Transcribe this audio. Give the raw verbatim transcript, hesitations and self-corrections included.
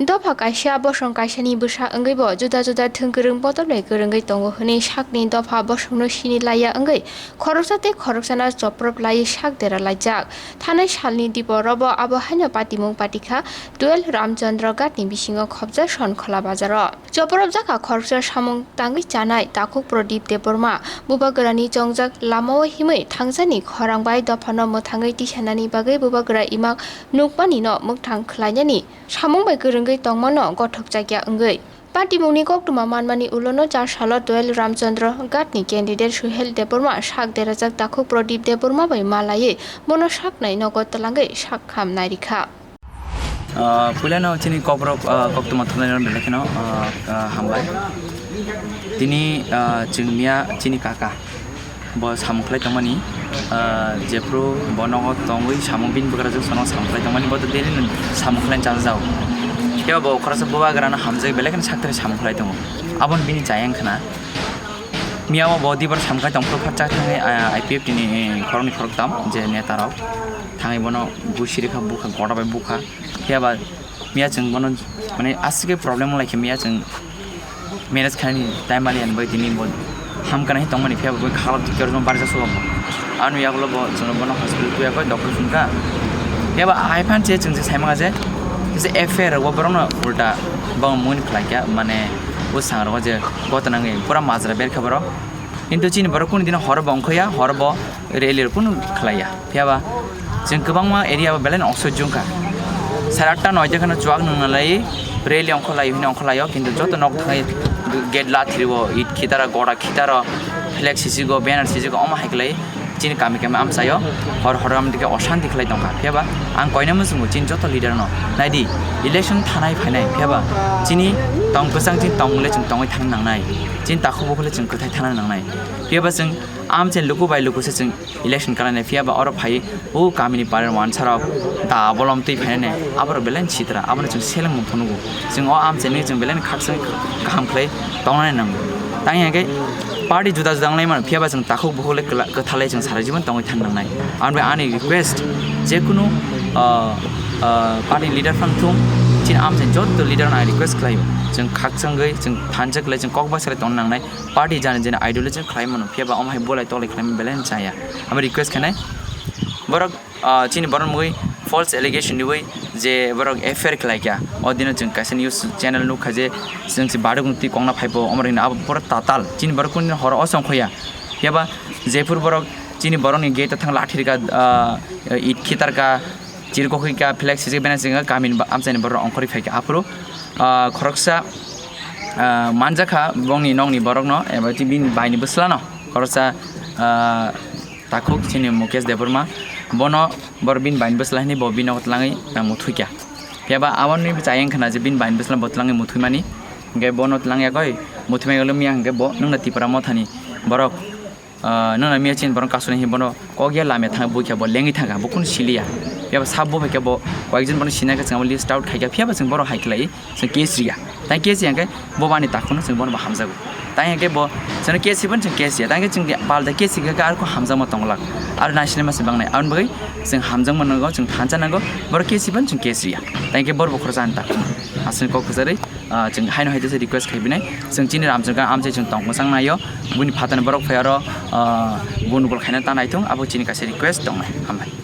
Dopha kaisa bosong kaisani bwsa wngwibo juda juda thwng kwrwng bodol bai kwrwngwi tongo hwnwi sakni dopha bosongno sini laiya wngwi khoroksa tei khoroksano choprop laiwi sak dera laijak. Thanai salni diporobo abo haino patimung patikha twelve Ramchandra Ghatni bisingo khobjak Sonkhola bazaro. Choprop jakha khoroksa samung tangwi chanai takhuk Pradip Debbarma bubagrani chongjak lamao himwi thangjani khorang bai dophano mwthangwi tisanani bagwi bubagra imak nukmanino mwkthang khlainani samung bai kwrwngwi tongmano gothokjakya wngwi. Patimungni koktwma manmani ulono char salo twelve Ramchandra Ghatni candidate Suhel Debbarma sak derajak takhuk Pradip Debbarma bai malaiwi bono saknai nogo twlangwi sak kham nairikha. Ah, puilano chini kokrok, ah, koktwma thumnairok belai kheno, ah, ah, hambai. Tini, ah, chwng miya chini kaka. Bo samung khlai tongmani, ah, jephru bo nogo tongwi samung bini bwkrajwk sano samung khlai tongmani, bo to daily no samung khlai chajago. Phiya bo khoroksa bubagrano hamjagwi belai kheno sakthari samung khlai tongo. Aboni bini chayang khna. Miya o bo dibar samung khlai tongphuru phatsa thangwi, ah, I P F T ni, eh, khoroknwi khoroktham je neta rok thangwi bono busi rikha, bukha, goda bai bukha. Phiya ba miya chwng bono, mane, aswk khe problem wng lai khe miya chwng manage khainani time mali ani bai tini bo hamkha nai tongmani, phiya bo khalok jikar jong barja sugo. Ano yagulo bo chwng bono hospital tuya koi doctor phunka. Phiya ba hai phan che chwng se saimanga je, se affair bo borokno ulta bo muni khlai kya, mane, bo sang rogo je gotna ngi pura majra ber kha borok. Kintu chini borok kunu dino hor bo ongkhoya, hor bo rally rok kunu khlaiya. Phiya ba chwng kwbangma area o belai no oksojjong kha. Sare atta noita kheno chuak nung nalai rally ongkholai hwnwi ongkholaio, kintu joto nok thangwi gate la thiriwo, it khitara, goda khitaro, flag sisigo, banner sisigo, omo hai khlai chini kami kami amchaio hor hor am dike oshanti khlai tongkha. Phiya ba ang koina muchungo chini joto leader no naidi, election thanai phainai, phiya ba chini tong kwchang chini tong mole chwng tongwi thang nangnai, chini takhuk bukhuk le chwng kwthai thana nangnai. Phiya ba chwng amchai luku bai luku se chwng election kalainai, phiya ba oro phai o kamini paran wansarok da bolom twi phainani aborok belai sitra, abono chwng selengmung phunukgo. Chwng o amchaini chwng belai khakchangwi kaham khlai tongnani nango. Tang hinkhe party juda juda wnglai mano, phiya ba chwng takhuk bukhuk le kwla-, kwthalai chwng sara jibon tongwi thang nangnai. Aboni bagwi ani request, jekunu, ah, ah, party leader phang thung, chini amchaini joto leader no ang request khlaio, chwng khakchangwi chwng thansa khlai chwng kok basalai tongna nangnai. Party jani jani ideology khlai mano, phiya ba omo hai bolai tolai khlai mano belai no chaya. Amo request khainai. Borok, ah, chini borok mui false allegation riwi je borok F I R khlai kya. O dino chwng kaisa news channel nukha je chwng se baduk twi kongna phaibo, omo rwngno abo pura tatal. Chini borok kunu horo osong khoya. Phiya ba jephuru borok chini borokni gate o thang lathi rwkha, ah, it khitarkha, chirkokwi kha, flag sijak bena sijak kha, kamini ba-, amchaini borok ongkhorwi phaikha. Aphuru, ah, khoroksa, ah, manjakha bongni nokni borokno, eba bini baini bwslano khoroksa, ah, takhuk chini Mukesh Debbarma, bono bor bini baini bwsla hinwi bo bini nogo twlangwi, ah, muthuikha. Phiya ba aboni chayeng khna je bini baini bwsla bo twlangwi muthuimani, hinkhe bono twlangya koi muthuimani ulo miya hinkhe bo nwngno Tipra Mothani borok, ah, nwngno miya chini borok kasuni hinwi bono kok ya lamya thang buikha, bo lengwi thangkha, bo kunu siliya. Phiya ba sabo phaikhe bo koyekjon bono sinai khe chwng abo list out khaikha, phiya ba chwng borok hai khlai chwng case riya. Tai case riya hinkhe bo bani takhukno chwng bono bo hamjago. Tai hinkhe bo chwngno case ribani chwng case riya. Tai hinkhe chwng palda case rikha khe arokhe hamjakma tonglak. Aro naisinai masa bangnai. Aboni bagwi chwng hamjakma nango, chwng thansa nango. Borok case ribani chwng case riya. Tai hinkhe borok bo khoroksa ani takhukno. Aswkni kok kwcharwi, ah, chwng haino hai tesa request khai binai. Chwng chini Ramchandra amchai chwng tongmwchang naio. Buni phatani borok phai aro, ah, gundugol khaina ta naithung. Abo chini kaisa request tongnai. Hambai.